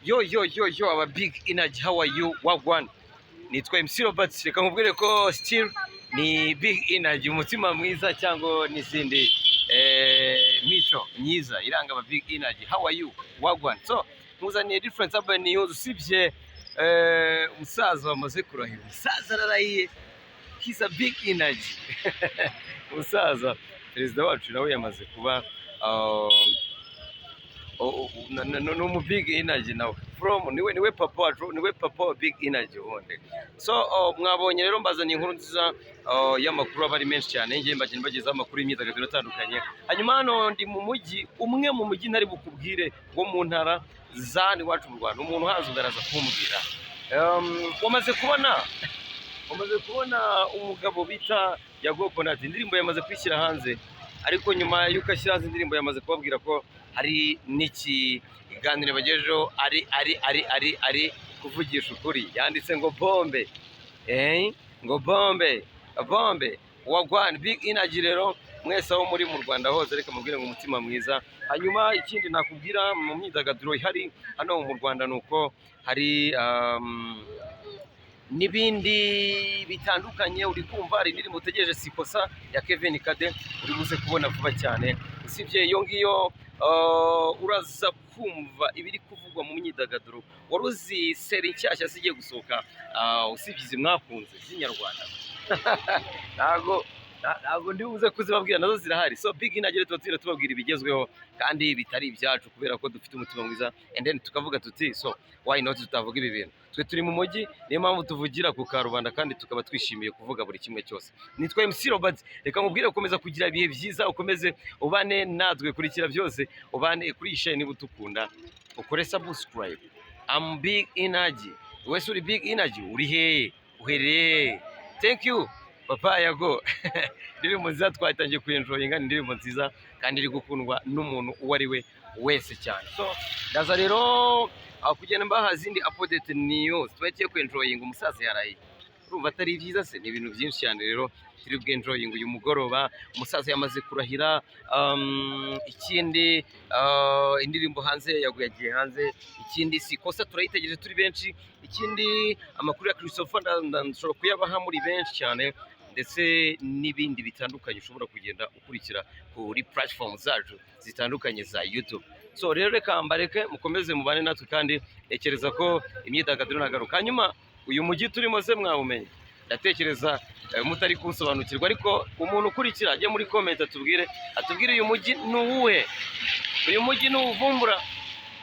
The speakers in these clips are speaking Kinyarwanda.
Yo, yo, yo, yo, aba Big Energy, how are you? Wagwan. Nitwa MC Robert, reka nkubwire ko still ni Big Energy, umutima mwiza cyangwa n'izindi mico myiza iranga aba Big Energy. How are you? Wagwan. So, nkuzaniye different urban news usibye umusaza wamaze kurahira. Umusaza ararahiye. He's a big energy. Umusaza perezida wacu nawe yamaze kuba ni umu big energy nawe from niwe papa wacu, niwe papa wa big energy ubundi. So mwabonye rero mbazaniye inkuru nziza y'amakuru aba ari menshi cyane. Ngiye mbagenda mbagezaho amakuru y'imyidagaduro atandukanye. Hanyuma hano ndi mu mujyi umwe, mu mujyi ntari bukubwire, wo mu ntara za hano iwacu mu Rwanda. Umuntu uhazi ugaraza kumbwira. Wamaze kubona umugabo bita Yago Pon Dat, indirimbo yamaze kwishyira hanze, ariko nyuma y'uko ashyira hanze indirimbo yamaze kubabwira ko hari n'ikiganiro bagejejeho ari kuvugisha ukuri. Yanditse ngo bombe, ngo bombe bombe. Wagwan, Big Energy. Rero mwese aho muri mu Rwanda hose, reka mubwire ngo umutima mwiza. Hanyuma ikindi nakubwira mu myidagaduro ihari hano mu Rwanda ni uko hari n'ibindi bitandukanye. Uri kumva hari indirimbo utegereje, Sikosa ya Kevin Kade, uri buze kubona vuba cyane. Usibye iyo ngiyo, uraza kumva ibiri kuvugwa mu myidagaduro. Wari uzi série nshyashya zigiye gusohoka, usibye izi mwakunze z'inyarwanda? Ntabwo ndi buze kuzibabwira, nazo zirahari. So Big Energy tuba tugenda tubabwira ibigezweho kandi bitari ibyacu, kubera ko dufite umutima mwiza, and then tukavuga tuti: "So why not tutavuga ibi bintu?" Twe turi mu mujyi, niyo mpamvu tuvugira ku karubanda kandi tukaba twishimiye kuvuga buri kimwe cyose. Nitwa MC Robert, reka nkubwire gukomeza kugira ibihe byiza, ukomeze ubane natwe, kurikira byose, ubane kuri iyi chaîne. Niba utukunda ukore subscribe. I'm Big Energy. Wese uri Big Energy, uri hehe, uherereye hehe? Thank you, papa Yago. Indirimbo nziza twatangiye kuyenjoyinga, ni indirimbo nziza kandi iri gukundwa n'umuntu uwo ari we wese cyane. So ndaza rero kugenda mbaha izindi update news. Tubagiye kwenjoyinga, umusaza yaraye, urumva atari byiza se? Ni ibintu byinshi cyane rero turi bwenjoyinga uyu mugoroba. Umusaza yamaze kurahira. Ikindi, indirimbo hanze yaguye, yagiye hanze. Ikindi, si kosa turayitegereje turi benshi. Ikindi, amakuru ya Christopher nshobora kuyabaha muri benshi cyane, ndetse n'ibindi bitandukanye ushobora kugenda ukurikira kuri platform zacu zitandukanye za YouTube. So rero reka mbareke mukomeze mubane natwe, kandi ntekereza ko imyidagaduro nagaruka. Hanyuma uyu mujyi turimo se mwawumenye? Ndatekereza mutari kuwusobanukirwa, ariko umuntu ukurikira ajye muri comment atubwire uyu mujyi ni uwuhe. Uyu mujyi ni uwuvumbura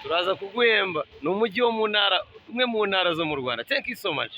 turaza kuguhemba. Ni umujyi wo mu ntara, umwe mu ntara zo mu Rwanda. Thank you so much.